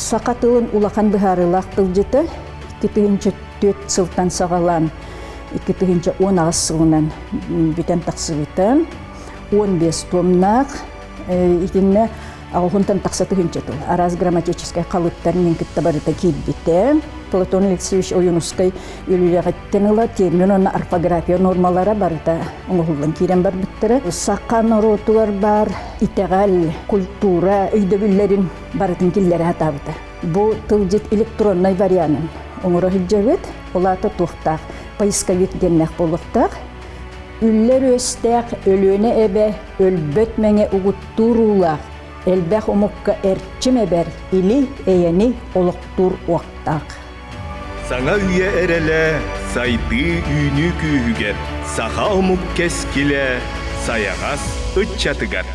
Саха тылын улахан быһаарыылаах тылдьыта 2004 сылтан саҕалаан 2018 сылынан бүтэн тахсыбыта. 15 туомнаах итиннэ аҕыһынтан тахса тыһыынча тыл араас грамматическай халыптар мин кытта барыта киирбитэ. Платон Алексеевич Ойуунускай үлүлэҕиттэн ыла термин уонна орфография нуормалара барыта оҥоһуллан киирэн барбыттара. Саха норуотугар баар итэҕэл, культура өйдөбүллэрин барытын киллэрэ сатаабыта. Бу тылдьыт электроннай варианын оҥоро сылдьабыт. Ол аата туохтаах поисковик диэннээх буолуохтаах. Үллэр үөстээх Өлүөнэ эбэ өлбөт мэҥэ угуттуур уулаах, элбэх омукка эрчим эбэр или эйэни олохтуур уохтаах. Саҥа үйэ эрэлэ сайдыы үүнүү күүһүгэр, саха омук кэскилэ сайаҕас ыччатыгар.